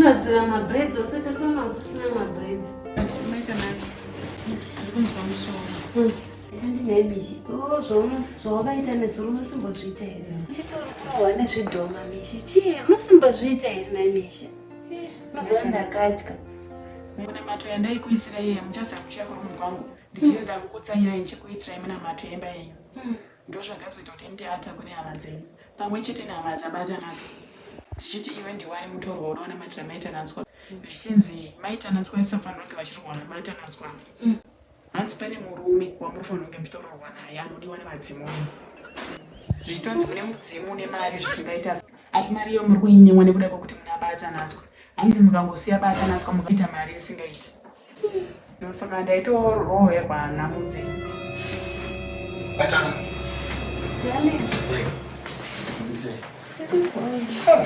Uchidzura-dzura mabraids ose tosaona usisina mabraids. Maita nacho. Ndiri kunzwa musoro. Andinei Mishi, iwe zvawakaita nezuro unosimbozviita here? Uchiti uri kurohwa nezvidhoma Mishi, chii unosimbozviita here nhai Mishi? Eh, Unoziva ndakatya. Minamato yandaikuisira iye muchaziva kuchaya kurumu kwangu ndichida kukutsanyirai ndichikuitirai minamato yemba yenyu. Ndozvakazoita kuti ndiata kune hama dzenyu pamwe chete nehama dzabata nadzo ndichiti iwe ndiwani mutorwa unonamatira maitanatswa zvichinzi maitanatswa aisafanira kunge vachirwa nabatanatswa hanzi pane murume wamunofanira kunge muchitoroorwa naye anodiwa nevadzimu venyu zvichitonzi kune mudzimu une mari zvisingaita asi mari iyo muri kuinyimwa nekuda kwekuti muna batanatswa hanzi mukangosiya batanatswa mukaita mari isingaiti saka ndaitoroorwa namudzimu Batana. Darling.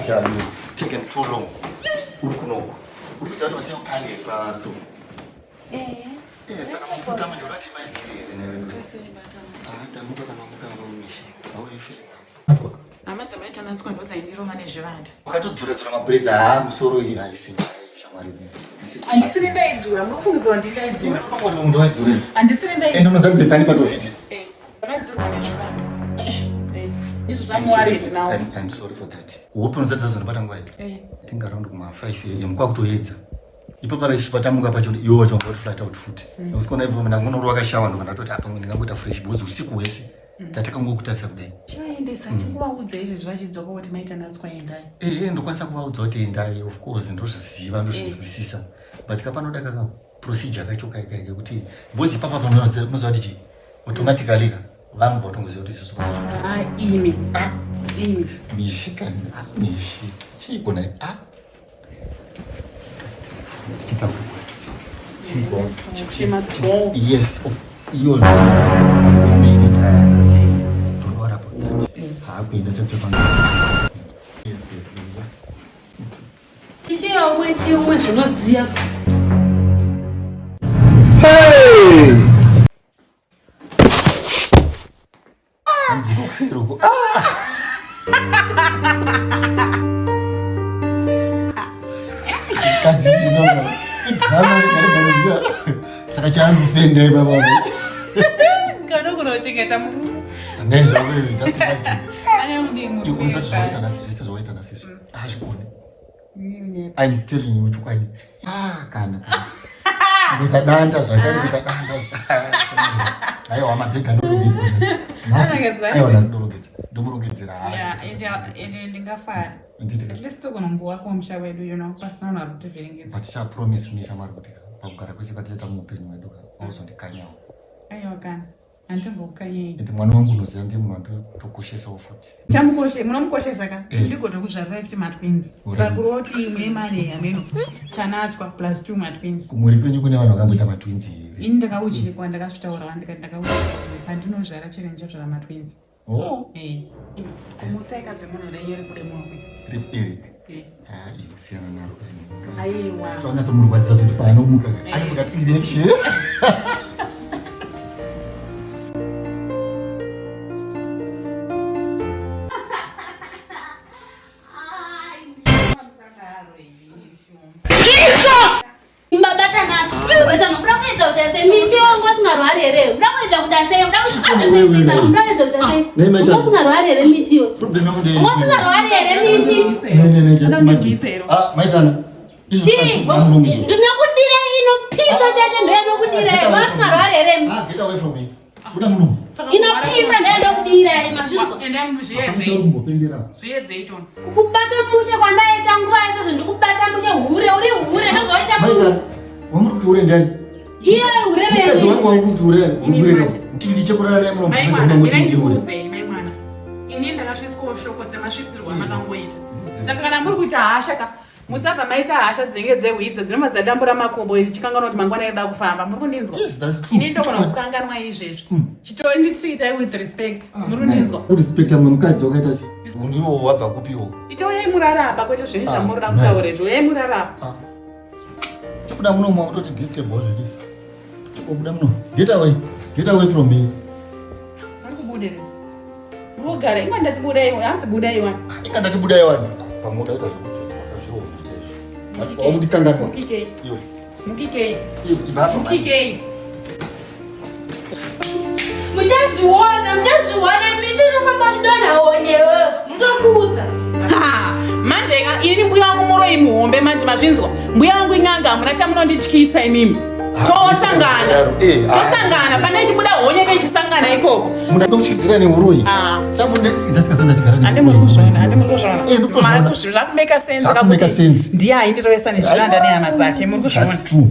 Shami, taken too long. Uri kunoku. Uri kuita kuti wasiya pane pastove. Eh. Eh, saka mafuta manje urati maivhiri here newe? Ah, tamuka kana muka unomishe. How are you feeling now? Hama dzamaitanatswa ndodzaindirova nezvivanda. Wakatodzura dzura mabraids haa musoro iyi haisi shamwari. Handisiri ndaidzura, munofungidzwa kuti ndaidzura. Ndinofunga kuti waidzura. Handisiri ndaidzura. Ende unoziva kuti fani patovhiti. Eh, ndakadzurwa nezvivanda. Eh, izvi zvamu worried now. I'm sorry for that. Hope unozadza zvinobata nguva iyi. Eh. I think around kuma 5 am kwakutoedza. Ipapo isu patamuka pacho iwe wacho wanga uri flat out futi. Usikuona ipapo ndangoona wakashawa ndobva ndatoti apa ndingangoita fresh because usiku hwese tatakangokutarisa kudai. Chivaendesa, chikuvaudza izvezvi vachidzoka kuti maitanatswa endai. Eh, ndokwanisa kuvaudza kuti endai of course ndozviziva ndozvinzwisisa but kapanoda kaka procedure kacho kai kai kekuti because ipapa panoziva kuti chii automatically ka vanhu vatongoziva kuti isusu vanocho Ah, imi. Imi. mishi kani ah, mishi chiiko naye ah tichitaura chinzwa She must go. yes of iyo mbiri tayarasi don't worry about that haakuenda chacho yes baby yeah. Chiya umwe ti umwe zvinodziya. Hanziko kuseri uko. Chikadzi chizoka. Idrama rega Saka chaangufenda ibaba. Kanogona kuchengeta murume. Nezvako just imagine. Ane mudii murume. Iwe usati zvawaita nhasi zvese zvawaita nhasi izvi. Hazvikoni. I'm telling you chokwadi. Ah kana. Kuita danda zvakare kuita danda. Aiwa mabhega ndorongedzwa nhasi. Nhasi Anorongedzwa aiwa nhasi ndorongedza. Ndomurongedzera. Yeah, ende ndingafara. Nditi At least togona kumbowakawo musha wedu, you know, pasina vanhu vari kutivhiringidza. but cha promise me shamwari kuti pakugara kwese kwatichaita muupenyu hwedu ka auzondikanyawo. Aiwa kana. Handimbokukanyei. Ende mwana wangu unoziva ndiye munhu wanditokoshesa futi. Chamukoshe, munomukoshesa ka? Eh. Ndigotokuzvarirai futi matwins. Alright. Saka kuroti mune mari hameno. Tanatswa plus 2 matwins. Kumhuri kwenyu kune vanhu vakamboita matwins here? Ini ndakauchikwa ndakazvitaura ndikati ndakauchikwa kuti pandinozvara chete ndichazvara matwins. Oh. Eh. Kumutsai kazimunhu renyu ribude murume. Iri. Eh. Ah, iwe siyana naro kani. Aiwa. Tonyatso zvekuti paanomuka Eh. anomuka tiri reaction. Babata nacho. Babata muda kuedza kuti sei Mishi wangu asingarwari here? Muda kuedza kuti sei? Muda kuedza muda kuedza kuti sei? Nei, Maita. Unga usingarwari here Mishi iwe? Problem yako ndeye. Unga usingarwari here Mishi? Ne ne ne just Unoda imagine. kundibvisa here? Ah, Maitana. Izvo Chii? zvakanzi Ndinokudira inopisa chacho ndoyandokudira. Unga usingarwari here? Ah, get away from me. Buda muno. Inopisa ndoyandokudira mazvizwa. Endai muzviedzei. Uri kumbopengera. Zviedzei tona. Kukubata mushe kwandaita nguva yese zvendikubata mushe hure uri hure ndozvaita Maitana, wamuri kuti ure ndiani? iye hure Mukadzi renyu. wangu wamuri kuti ure Ini ure. manje. Ndichekurara naye muno Mai mukadzi mwana, wangu mirai kuti ure. ndikuudzei mai mwana. Ini ndakasviswawo shoko semasvisirwo amakangoita. Saka kana muri kuita hasha ka musabva maita hasha dzinenge dzehwiza dzinobva dzadambura makobo ichikanganwa kuti mangwana irikuda kufamba. Muri kundinzwa? Yes, that's true. Ini ndogona kukanganwa izvezvi. Chitonditreatai with respect. Muri kundinzwa? Urespecta mumwe mukadzi wakaita sei? Munhu iwowo wabva kupiwo? Itouyai murara apa kwete zvenyu Ah, zvamuri kuda nai. kutaura izvo. Uyai murara apa. Ah. Chikuda muno mwa kutoti disturb zvedisa. Chikubuda muno. Get away. Get away from me. Muri kubuda here? Muri kugara. Inga ndati budai, hanzi budai wani. Inga ndati budai wani. Pamwe utaita zvekutsotsa zvihombe chaizvo. Wakundikanganwa. Mukikei. Iwe. Mukikei. Iwe, ibva apa. Mukikei. Muchazviona, muchazviona misha zvofamba zvidonha honye mutokuudza. Ha, manje ka ini mbuya wangu muroyi muhombe manje mazvinzwa mbuya wangu in'anga hamuna chamunondityisa imimi tosangana Eh, ah. tosangana pane chibuda honye kechisangana ikoko Munoda kutyisidzira neuroyi. Ah. Sangu ndasikazonda chigara handi muri kuzviona handi muri kuzviona Eh, ndikutozviona. zvakumeka sense Zvakumeka kakuti sense. ndiye aindirovesa nezviranda nehama dzake muri kuzviona That's true.